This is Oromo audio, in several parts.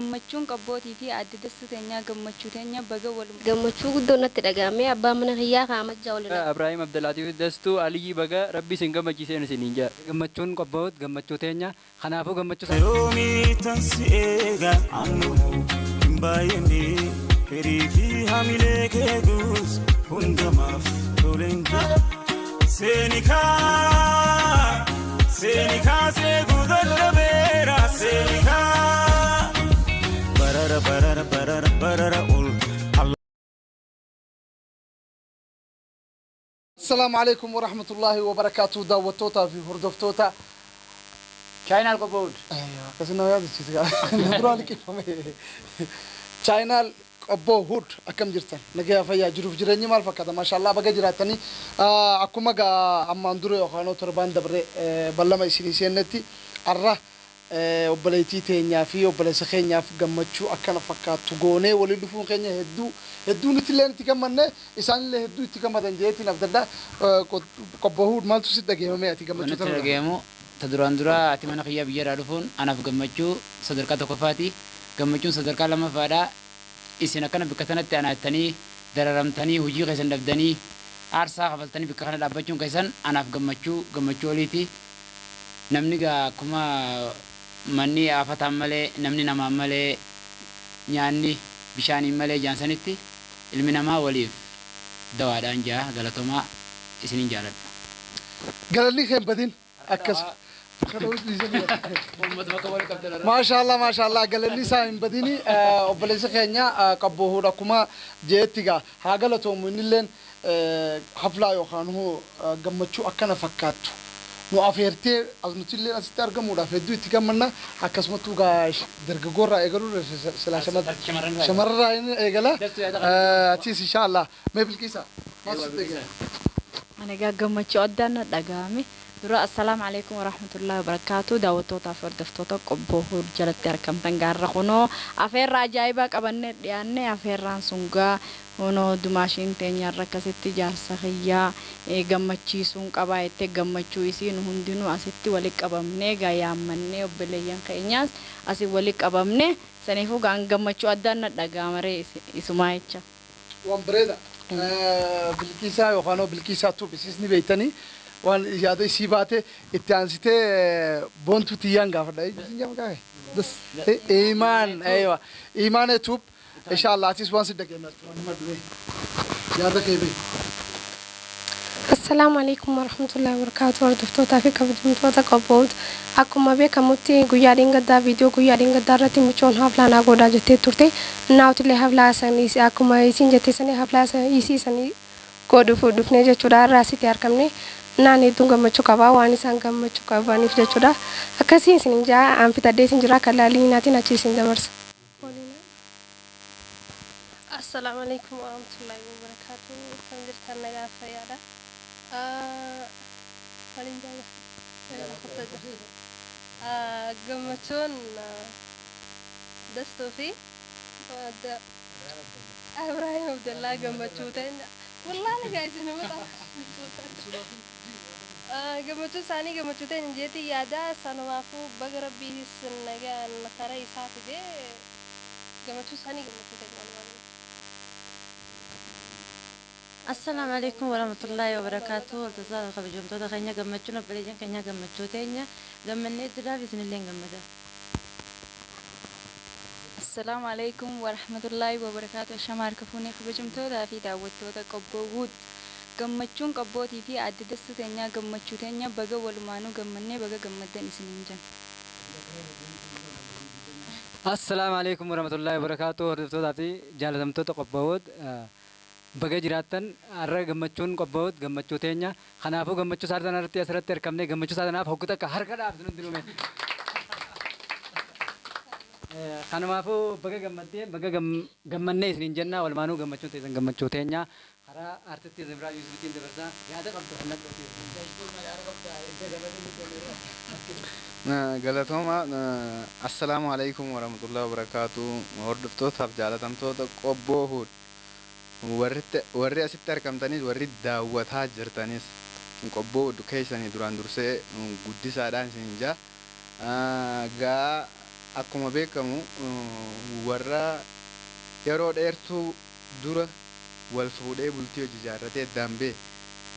Gammachuun Qabbootii fi Aadde Dastuu teenyaa gammachuu teenya baga walumaan. Gammachuu guddoon natti dhaga'ame abbaan mana kiyyaa kaamajjaa waliin. Abraahim Abdelaatiif Dastuu Aliyyii baga Rabbi isin gammachiiseen isiniin jedha. Gammachuun Qobboot gammachuu teenya kanaafuu gammachuu. Yoomii tan si eega ammoo hin baay'anne firii fi hamilee kee guus hundamaaf toleen jira. Seeni kaa seeni kaa seeguu dadhabeera seeni kaa barara barara barara barara ol. Asalaamu alaikum warahmatullaahi wabarakaatu, daawwattootaa fi hordoftoota Channel Qobbood. Akkasuma nama yaadachiisa duraan liqeeffame. Channel Qobboo Hud, akkam jirtan? Nagaya, fayyaa, jiruuf jireenyi maal fakkaata? Maashaallah, baga jiraattanii. Akkuma gaa ammaan dura yookaan torbaan dabre ballama isinii seennetti, arra obboleettii teenyaa fi obboleessa keenyaaf gammachuu akkana fakkaattu goonee waliin dhufuun keenya hedduu hedduu nuti illee itti gammanne, isaanillee hedduu itti gammadan jeetiin abdadha. Qobboo Hud, maaltu si dhageeffame ati gammachuu Wanti tanarra? Dhagayamu ta duraan duraa ati mana kiyyaa biyyarraa dhufuun anaaf gammachuu sadarkaa tokkoffaati. Gammachuun sadarkaa lammaffaadha. Isin akkana bakka sanatti anaattanii dararamtanii hojii keessan dhabdanii aarsaa kafaltanii bakka kana dhaabbachuun keessan anaaf gammachuu gammachuu oliiti. Namni gaa akkuma manni aafataan malee, namni namaan malee, nyaanni bishaaniin malee jaansanitti ilmi namaa waliif dawaadhaan jaa. Galatomaa, isinin jaaladha. Galanni kee hin badin akkas. Maashaallah, maashaallah, galanni isaa hin badini. Obboleessa keenya Qabboo Huudha akkuma jeetti gaa haa galatoomu. Innilleen haflaa yookaan gammachuu akkana fakkaattu nu afeertee as nuti illee asitti argamuudhaaf hedduu itti gammanna. Akkasumattuu gaa dargaggoorraa eegaluu silaa shamarrarraa inni eegala. Atis inshaallah mee Bilqiisa, maal sitti eegala? Ani egaa gammachuu addaan na dhaga'ame. Dura assalaamu alaikum warahmatullahi wabarakaatu. Daawwattootaa fi hordoftoota Qobboo Huud jalatti argamtan, gaarra kunoo afeerra ajaa'ibaa qabannee dhiyaanne. Afeerraan sun gaa kunoo dumaashiin teenyarra akkasitti jaarsa kiyyaa gammachiisuun qabaa jettee gammachuu isiin hundinuu asitti walitti qabamnee gaa yaammannee, obboleeyyan keenyaas asii walitti qabamne. Saniifuu gaan gammachuu addaan na dhaga'amaree isumaa jecha. Waan bareeda. Bilqiisaa yookaan Bilqiisaa Tube isiis ni beektanii, waan yaada isii baate itti aansitee Boontuu Tiyyaan gaafadha. Isin jaa maqaa kee? Imaan, aywa. Imaan Tube, inshallah atis waan si dhageenyu waan himadhu yaada kee bee. Assalaamu alaikum warahmatullahi wabarakatuh. Hordoftootaa fi kabajamtoota Qobboot, akkuma beekamutti guyyaa dheengaddaa, viidiyoo guyyaa dheengaddaa irratti mucoon haflaa naa godhaa jettee turte. Naawutillee haflaa sanii akkuma isin jette sanii haflaa isii sanii godhuuf dhufne jechuudha. Irraa asitti argamne naan hedduun gammachuu qabaa waan isaan gammachuu qabaniif jechuudha. Akkasii isin jaa an fitadhee isin jira kalaalii achi isin dabarsa. Assalaamu alaikum warahmatullahi wabarakatuh. Kan jirtan nagaa, fayyaadha. Waliin jaala. Gammachuun Dastuu fi Ibrahim Abdallaa gammachuu ta'e. Wallaahi nagaa isin nama gammachuu isaanii gammachuu ta'e jeetii yaada. Sanumaafuu baga Rabbii nagaan karaa isaa fidee, gammachuu isaanii gammachuu ta'e walumaa galatti. Assalaamu alaikum warahmatullaahi wabarakaatu. Hordoftoota kabajamtoota keenya, gammachuun obboleeyyan keenya gammachuu teenya. Gammannee jiraaf, isinillee gammada. Assalaamu alaikum warahmatullaahi wabarakaatu. Ashama harka fuunee, kabajamtootaa fi daawwattoota Qobboo Wood. Gammachuun Qabbootii fi Aadde Dastuu teenyaa gammachuu teenya. Baga walumaanuu gammannee, baga gammaddan isiniin jenna. Assalaamu alaikum warahmatullaahi wabarakaatu. Hordoftootaa fi jaalatamtoota Qobbood, baga jiraattan. Har'a gammachuun Qobbood gammachuu teenya. Kanaafuu gammachuu isaa irratti asirratti argamne, gammachuu isaa kanaaf hoggu takka harka dhaabsinu hundinuu. Kanumaafuu baga gammaddee, baga gammannee isiniin jenna. Walumaanuu gammachuun teessan gammachuu teenya. Karaa artistii Zimraa Yuusufiitiin dabarsaa, yaada qabdu kan Galatooma. Assalaamu alaikum warahmatullahi wabarakaatu. Hordoftootaaf jaalatamtoota Qobboo Huud, warri asitti argamtanis, warri daawwataa jirtanis, Qobboo Huud keessanii duraan dursee guddisaadhaan isin jaa gaa. Akkuma beekamu warra yeroo dheertuu dura wal fuudhee bultii hojii ijaarratee addaan ba'e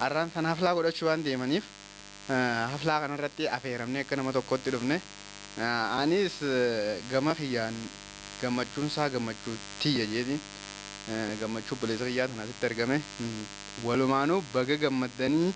har'aan sana haflaa godhachuu waan deemaniif haflaa kanarratti afeeramnee akka nama tokkotti dhufne. Anis gama kiyyaan gammachuun isaa gammachuu tiyya jeeti gammachuu obboleessa kiyyaa sana asitti argame. Walumaanuu baga gammaddanii,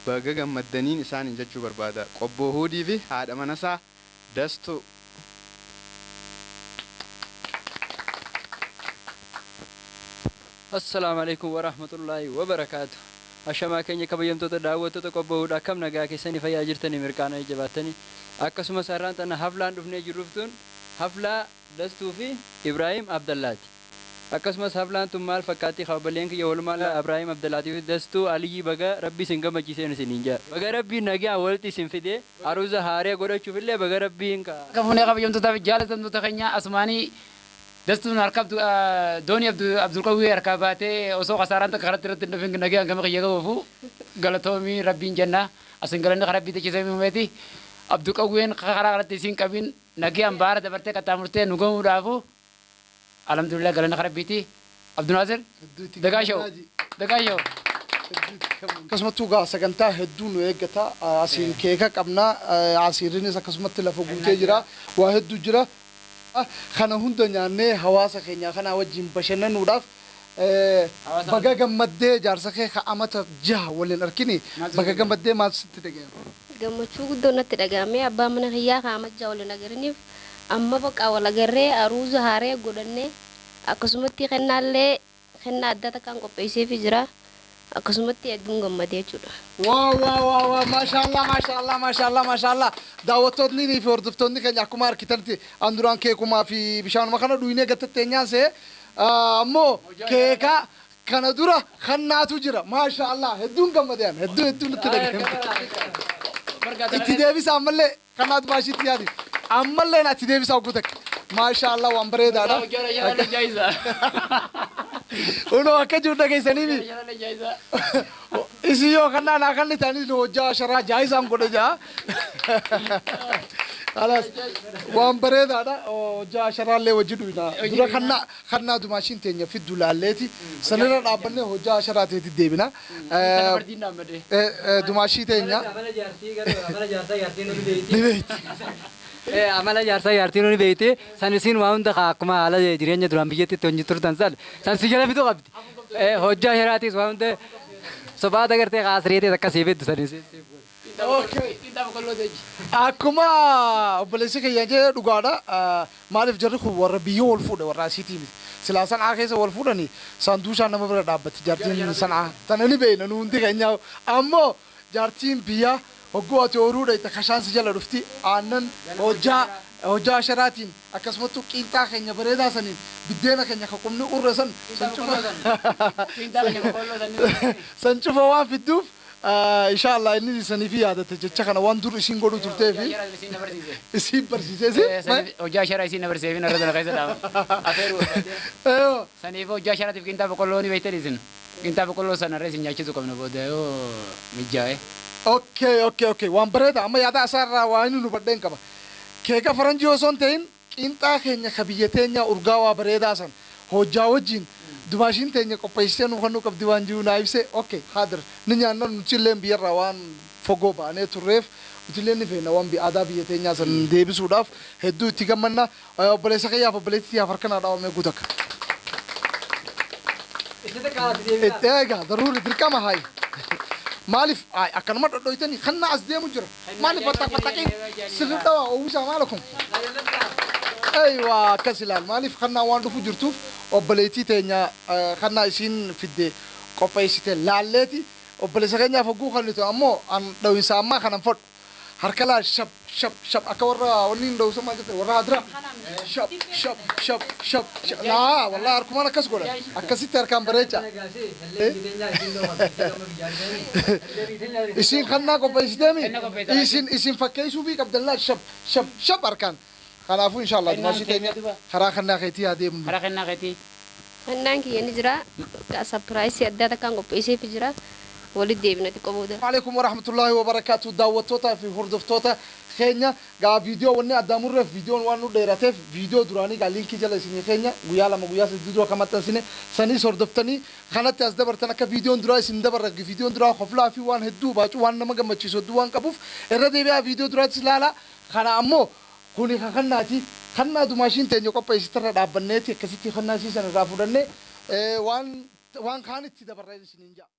baga gammaddaniin isaaniin jechuu barbaada. Qobboo Huudii fi haadha manasaa Dastuu. Assalaamu alaikum warahmatullaahi wabarakaatu. Ashamaa keenya kabajamtoota daawwattoota qophaa'uudha, akkam nagaa keessanii, fayyaa jirtanii, mirqaana jabaattanii? Akkasumas har'aan tana haflaan dhufnee jirruuftuun haflaa Dastuu fi Ibraahim Abdallaati. Akkasumas haflaan tun maal fakkaatti? Kabaleen kiyya walumaa Ibraahim Abdallaatii fi Dastuu Aliyyii baga Rabbi isin gammachiiseen isiniin jaa. Baga Rabbiin nagaa walitti isin fidee aruuza haaree godhachuuf illee baga Rabbiin ka. Akka fuunee kabajamtootaa fi jaalatamtoota keenya, asumaanii Dastuun harka doonii Abdulqawwii harkaa baatee osoo kasaaraan takka karatti irratti hin dhufin nagaan gama kiyya gahuufu galatoomii Rabbiin jenna. Asin galanni karaa Rabbii dachee samii uumeeti. Abdulqawween karaa kanatti isiin qabin nagaan baara dabartee qaxxaamurtee nu gahuudhaafu alhamdulillah, galanni karaa Rabbiiti. Abdunaasir Dagaashaw Dagaashaw. Akkasumattuu gaa sagantaa hedduu nu eeggata. Asiin keeka qabna, asiirrinis akkasumatti lafa guutee jira, waa hedduu jira. Kana hunda nyaannee hawaasa keenya kanaa wajjin bashannanuudhaaf. Baga gammaddee, jaarsa kee ka amata 6 waliin arkini baga gammaddee, maal sitti dhaga'ame? Gammachuu guddoo natti dhaga'ame. Abbaa mana kiyyaa ka amajjaa waliin agariniif amma baqa wal agarree aruuza haaree godhannee, akkasumatti kennaallee kennaa addaa takkaan qopheesseefii jira. Akkasumatti hedduun gammadee jechuudha. Wow wow wow wow, maashaallah, maashaallah, maashaallah, maashaallah. Daawwattoonni fi hordoftoonni keenya, akkuma argitanitti an duraan keekumaa fi bishaanuma kana dhuynee gattatteenyaan see, ammoo keeka kana dura kannaatu jira. Maashaallah, hedduun gammadeen, hedduu hedduu nutti dhagahame. Itti deebisa ammallee kanaatu baashiitti yaadi ammallee ati deebisa ogguu takka. Maashaallah, waan bareedaadha. Unoo akka jiru dhageessaniimi. Isin yoo kannaan haa kanni ta'anis nu hojjaa sharaa jaayisaan godhe jaa. Alas waan bareedaadha, hojjaa sharaallee wajji dhuyna. Dura kannaa kannaa dumaashiin teenya fiddu laalleeti sanirra dhaabbannee hojjaa sharaa teeti deebina. Dumaashii teenya. Amala jaartii garuu amala jaarsaa jaartiin nu beeyti. Ni beeyti. Amala jaarsaa jaartiin nu beeyti. San isiin waa hunda akkuma haala jireenya duraan biyyatti itti hojii turtan san si jala fiduu qabdi. Hojjaa sharaatiis waa hunda sobaata gartee kaasreetees akkasii fiddu san isiin. Akkuma obboleessi keenya jedhe dhugaadha. Maaliif, jarri kun warra biyya wal fuudhe, warra asiitii miti. Silaa San'aa keessa wal fuudhanii saanduushaan nama bira dhaabbatti jaartiin San'aa. Tana ni beekna nu hundi keenya. Ammoo jaartiin biyyaa hogguu ati ooruu dhayxa kashaan si jala dhufti, aannan hojjaa sharaatiin akkasumattuu qiinxaa keenya bareedaa saniin biddeena keenya ka qubni urre san san cufa waan fidduuf, inshallah inni saniif yaadate jecha kana waan dur isiin godhu turtee fi isiin barsiisee. Hojjaa sharaa isiin na barsiisee fi narra sana keessa dhaama. Afeeruu. Saniif hojjaa sharaatiif qinxaa boqqolloo ni beektan isin. Qinxaa boqqolloo sanarra isin nyaachisuu qabna booda yoo mijaa'e. Okay, waan bareeda. Amma yaada isaarraa waa inni nu badheen qaba. Keeka faranjii osoo hin ta'in qinxaa keenya ka biyya teenya urgaawaa bareedaa san hojjaa wajjin dubaashiin teenya qopheessitee nu kennuu qabdi waan jiru naa ibsee. Okay, haadir ni nyaanna. Nuti illee biyyarraa waan fogoo baanee turreef nuti illee ni feena waan aadaa biyya teenyaa san deebisuudhaaf hedduu itti gammanna. Obboleessa kiyyaaf obboleettii tiyyaaf harka naa dhaawamee guutakka. Egaa daruuri dirqama hayi. Maaliif akkanuma dhodhoytanii kanna as deemu jira? Maaliif battaq battaqii sirri dhawaa oowwisaa maal kun? Aywa, akkas ilaal. Maaliif kannaa waan dhufu jirtuuf obboleettii teenya kannaa isiin fidde qopheessite laalleeti obboleessa keenyaaf hogguu kennitu, ammoo an dhawinsa ammaa kanan fadhu harka laa shab shab shab akka warra wanni hin dhawsa maal jette, warra hadiraa, shab shab shab shab shab. Laa wallahi, harkumaan akkas godhan, akkasitti harkaan bareecha. Isiin kannaa qopheessiteemi isin fakkeessuufii qabdallaa, shab shab shab harkaan. Kanaafuu inshallah dumaashii teenya karaa kannaa keetii haa deemnu. Karaa kennaa keetii. Kennaan kiyya ni jira. Surprise addaa takkaan qopheesseefi jira. Walitti deebina xiqqoo booda. Alaikum warahmatullahi wabarakatuh. Daawwattootaa fi hordoftoota keenya, gaa viidiyoo wanni addaamurreef viidiyoon waan nu dheerateef, viidiyoo duraanii gaa liinkii jala isinii keenya, guyyaa 2 guyyaa 3 dura kan maxxansine saniis hordoftanii kanatti as dabartan, akka viidiyoon duraa isin dabarra. Viidiyoon duraa hoflaa fi waan hedduu baacuu, waan nama gammachiisu hedduu waan qabuuf, irra deebi'aa viidiyoo duraattis ilaalaa. Kana ammoo kuni kannaati, kannaa dumaashiin teenya qopheessitarra dhaabbanneeti akkasitti kannaa siisan irraa fudhannee waan waan kaanitti dabarra isiniin ja'a.